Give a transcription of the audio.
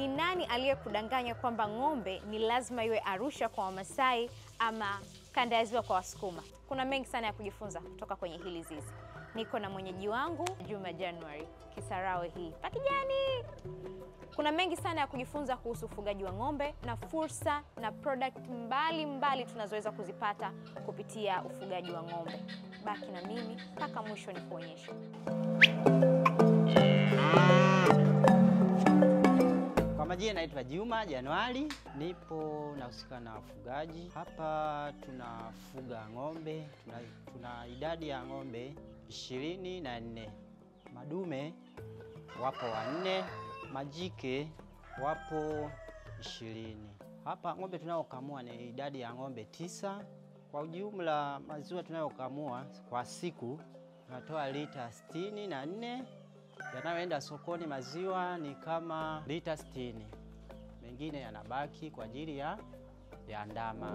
Ni nani aliyekudanganya kwamba ng'ombe ni lazima iwe Arusha kwa Wamasai ama kanda ya Ziwa kwa Wasukuma? Kuna mengi sana ya kujifunza kutoka kwenye hili zizi. Niko na mwenyeji wangu Juma January, Kisarawe hii pakijani. Kuna mengi sana ya kujifunza kuhusu ufugaji wa ng'ombe na fursa na product mbalimbali tunazoweza kuzipata kupitia ufugaji wa ng'ombe. Baki na mimi mpaka mwisho nikuonyeshe. Kwa majina naitwa Juma Januari, nipo nahusika na ufugaji. Hapa tunafuga ng'ombe, tuna idadi ya ng'ombe 24. Madume wapo 4, majike wapo 20. Hapa ng'ombe tunaokamua ni idadi ya ng'ombe 9. Kwa ujumla maziwa tunayokamua kwa siku tunatoa lita 64. Yanayoenda sokoni maziwa ni kama lita 60. Mengine yanabaki kwa ajili ya ndama.